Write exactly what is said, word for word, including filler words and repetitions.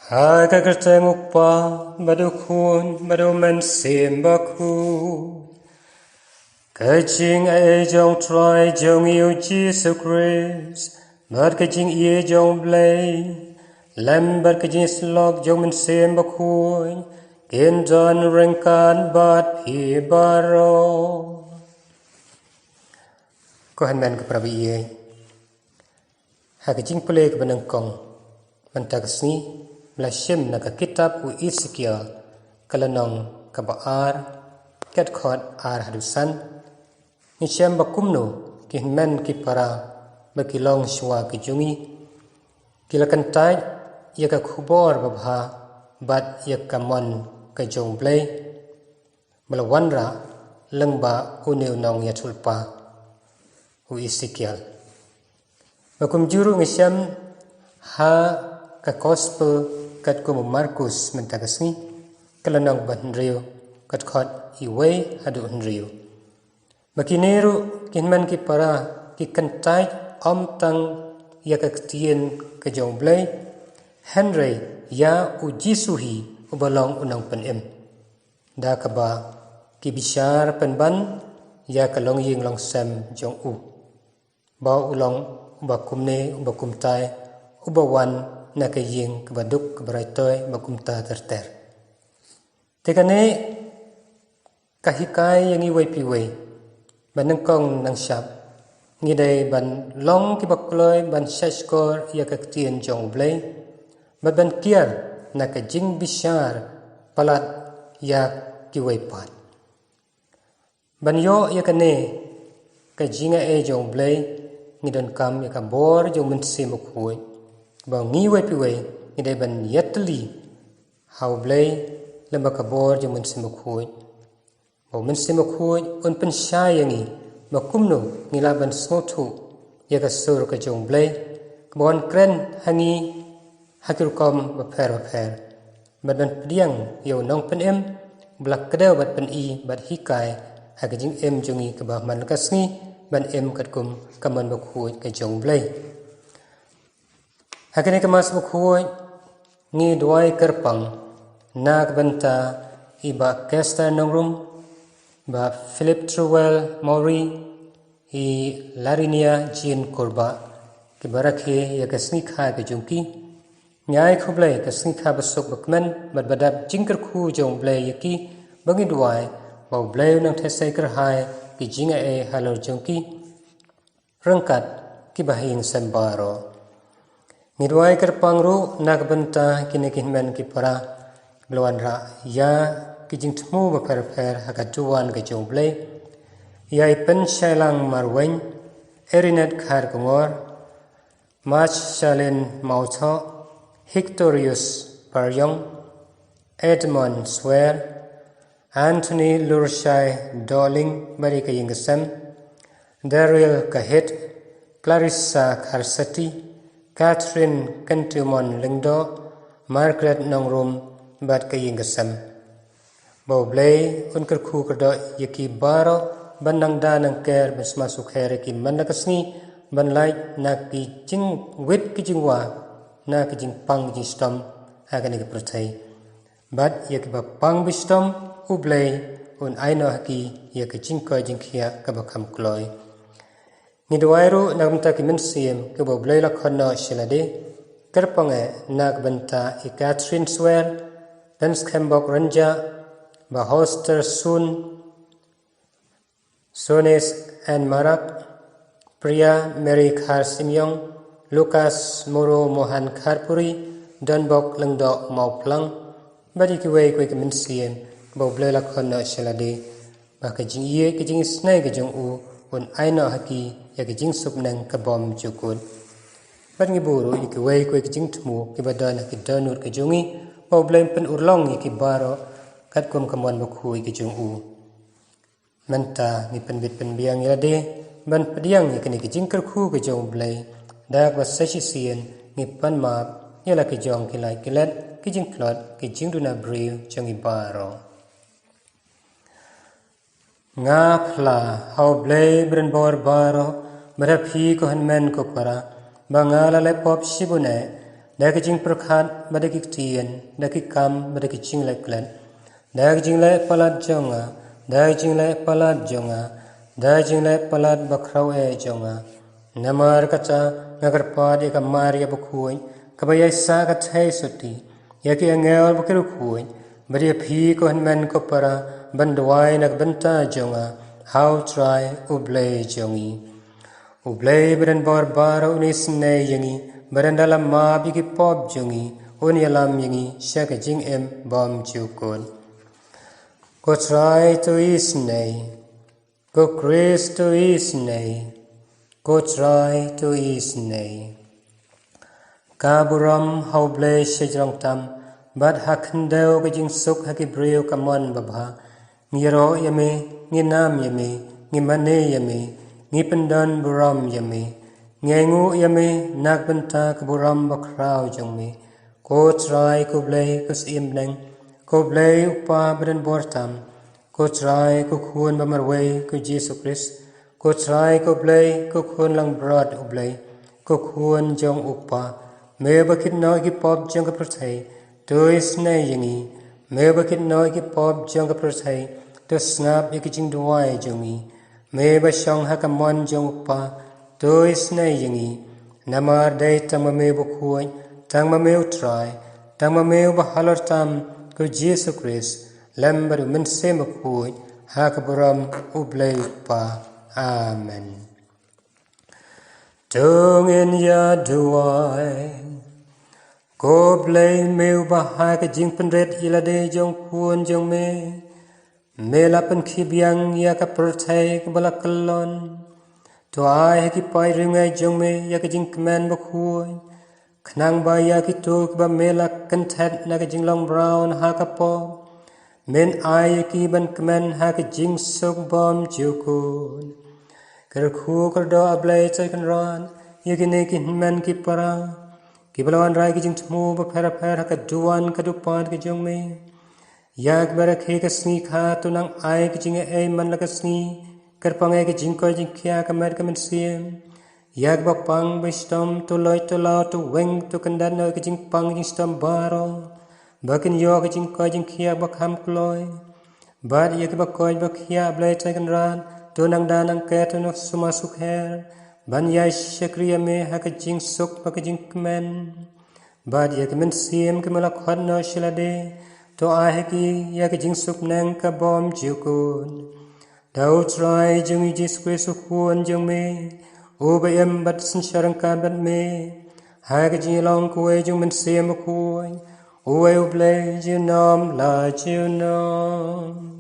Ha ka kyrteng u Kpa, bad u Khun, bad u Mynsiem Bakhuid. Ka jingaiei jong u Trai jong ngi u Jisu Khrist, bad ka jingïeit jong u Blei, lem bad ka jingïasyllok jong u Mynsiem Bakhuid, kin don ryngkat bad phi baroh. Ko hynmen ko para baieit, ha ka jingpule kaba nyngkong mynta ka sngi, la shim na ka kitab u Esekiel, ka lynnong kaba ar, ka dkhot ar haduh san. Ngi shem ba kumno ki hynmen ki para ba ki longshuwa ki jong ngi ki la kyntait ïa ka khubor babha bad ïa ka mon ka jong u Blei, ba la wanrah lyngba une u nongïathuhlypa, u Esekiel. Ba kumjuh ruh ngi shem ha ka Gospel katkum u Markus mynta ka sngi, ka lynnong ba hynriew, ka dkhot wei haduh hynriew. Ba kine ruh ki hynmen ki para ki kyntait ym tang ïa ka ktien ka jong u Blei, hynrei ïa u Jisu hi uba long u nongpynim, da kaba ki bishar pynban ïa ka longïing longsem jong u, ba u long uba kumne, uba kumtai, uba wan na ka ïing kaba duk kaba raitoi, ba kumta ter ter. Te kane ka hikai ïa ngi wei pa wei ba nyngkong nyngshap ngi dei ban long kiba kloi ban shahshkor ïa ka ktien jong u Blei, bad ban kiar na ka jingbishar palat ïa kiwei pat. Ban ïoh ïa kane ka jingaiei jong u Blei, ngi donkam ïa ka bor jong u Mynsiem Bakhuid, ba ngi wei pa wei ngi dei ban ïatylli ha u Blei lem bad ka bor jong u Mynsiem Bakhuid, ba u Mynsiem Bakhuid un pynshai ïa ngi ba kumno ngi lah ban sngewthuh ïa ka sur ka jong u Blei, kaba wan kren ha ngi ha ki rukom bapher bapher, bad ban pdiang ïa u nongpynim uba la kdew bad pyni bad hikai ha ka jingim jong ngi kaba man la ka sngi, ban im katkum ka mon bakhuid ka jong u Blei. Ha kane ka Mass bakhuid ngi duwai kyrpang na ka bynta i Bah Kester Nongrum, Bah Philip Truwell Mowry, i Larinia Jean Kurbah, kiba rakhe ïa ka sngi kha ka jong ki. Ngi ai khublei ka sngi kha basuk bakmen bad ba dap jingkyrkhu jong u Blei ïa ki, ba ngi duwai ba u Blei un nang theh sei kyrhai ki jingaiei halor jong ki ryngkat kiba ha ïing sem baroh. Ngi duwai kyrpang ruh na ka bynta kine ki hynmen ki para kiba la wanrah ïa ki jingthmu bapher bapher ha ka duwan ka jong u Blei, ïa i Pynshailang Marwein, Erinet Kharkongor, Marchalin Mawthoh, Hictorius Pariong, Edmund Swer, Anthony Lurshai Dohling bad ïa ka ïing ka sem, Daryl Kahit, Clarissa Kharsati, Catherine Kyntiwmon Lyngdoh, Margaret Nongrum bad ka ïing ka sem. Ba u Blei un kyrkhu kyrdoh ïa ki baroh ban nang da nang ker ban sma sukher ïa ki man la ka sngi, ban lait na ki jingwit ki jingwa, na ki jingpang jingshitom ha kane ka pyrthei. Bad ïa kiba pang ba shitom, u Blei un ai noh ha ki ïa ka jingkoit jingkhiah kaba kham kloi. Ngi duwai ruh na ka bynta ki mynsiem kiba u Blei la khot noh sha lade, kyrpang eh na ka bynta i Catherine Swer, Pynskhem Bok Rynjah, Bah Hoster Sun, Sones N Marak, Priya Mary Kharsymiong, Lucas Moro Mohan Kharpuri, Donbok Lyngdoh Mawphlang, bad ïa kiwei kiwei ki mynsiem ba u Blei la khot noh sha lade, ba ka jingïeit ka jingisynei ka jong u un ai noh ha ki ïa ka jingsuk bneng ka bymjukut. Bad ngi buh ruh ïa kiwei kiwei ki jingthmu kiba don ha ki dohnud ka jong ngi, ba u Blei un pynurlong ïa ki baroh katkum ka mon bakhuid ka jong u. Mynta ngi pynbit pynbiang ïa lade ban pdiang ïa kane ka jingkyrkhu ka jong u Blei, da kaba sa shisien ngi pan map ïa la ki jong ki lait ki let, ki jingtlot, ki jingduna briew jong ngi baroh. Nga phla ha u Blei ba donbor baroh, bad ha phi ko hynmen ko para, ba nga la leh pop shibun eh, da ki jingpyrkhat bad da ki ktien, da ki kam bad da ki jingleh klet, da ki jingleh palat jong nga, da ki jingleh palat jong nga, da ki jingleh palat bakhraw eh jong nga. Namar kata nga kyrpad ïa ka Maria bakhuid, kaba ïaisah ka theisotti, ïa ki angel bad ki riewkhuid, bad ïa phi ko hynmen ko para, ban duwai na ka bynta jong nga ha U Trai U Blei jong ngi. U Blei badonbor baroh un isynei ïa ngi, bad un da la map ïa ki pop jong ngi, un ïalam ïa ngi sha ka jingim bymjukut. Ko Trai to isynei. Ko Khrist to isynei. Ko Trai to isynei. Ka burom ha U Blei shajrong tam, bad ha khyndew ka jingsuk ha ki briew ka mon babha. Ngi ïaroh ïa me, ngi nam ïa me, ngi mane ïa me, ngi pyndon burom ïa me, ngi ainguh ïa me na ka bynta ka burom bakhraw jong me. Ko Trai, ko Blei, ko Syiem bneng, ko Blei U Kpa badonbor tam, ko Trai, ko Khun bamarwei, ko Jisu Khrist, ko Trai, ko Blei, ko Khun langbrot U Blei, ko Khun jong U Kpa, me ba kit noh ïa ki pop jong ka pyrthei, to isynei ïa ngi. Me ba kit noh ïa ki pop jong ka pyrthei, to sngap ïa ki jingduwai jong ngi. Me ba shong ha ka mon jong U Kpa, to isynei ïa ngi. Namar dei tang ma me bakhuid, tang ma me U Trai, tang ma me uba halor tam, ko Jisu Khrist, lem bad U Mynsiem Bakhuid, ha ka burom U Blei U Kpa. Amen. To ngin ïa duwai. Ko Blei, me uba ha ka jingpynrit ïalade jong u Khun jong me, me la pynkhih biang ïa ka pyrthei kaba la kyllon. To ai ha ki paid riewngeit jong me ïa ka jingkmen bakhuid, khnang ba ïa kito kiba me la kynthet na ka jinglong brown ha ka pop, men ai ïa ki ban kmen ha ka jingsuk bymjukut. Kyrkhu kyrdoh, A Blei Trai Kynrad, ïa kine ki hynmen ki para kiba la wanrah ki jingthmu bapher bapher ha ka duwan ka dupad ka jong me. Ïa kiba rakhe ka sngi kha, to nang ai ka jingaiei man la ka sngi, kyrpang ïa ka jingkoit jingkhiah ka met ka mynsiem. Ïa kiba pang ba shitom, to loit to law to weng to kyndat noh ïa ka jingpang jingshitom baroh, ba kin ïoh ka jingkoit jingkhiah ba kham kloi. Bad ïa kiba koit ba khiah, A Blei Trai Kynrad, to nang da nang khet, to nang sumar sukher ban ïai shakri ïa me ha ka jingsuk bad ka jingkmen. Bad ïa ki mynsiem kiba me la khot noh sha lade, to ai ha ki ïa ka jingsuk bneng ka bymjukut. Da U Trai jong ngi Jisu Khrist U Khun jong me, uba im bad synshar ryngkat bad me ha ka jinglong kawei jong U Mynsiem Bakhuid, uwei U Blei junom la junom.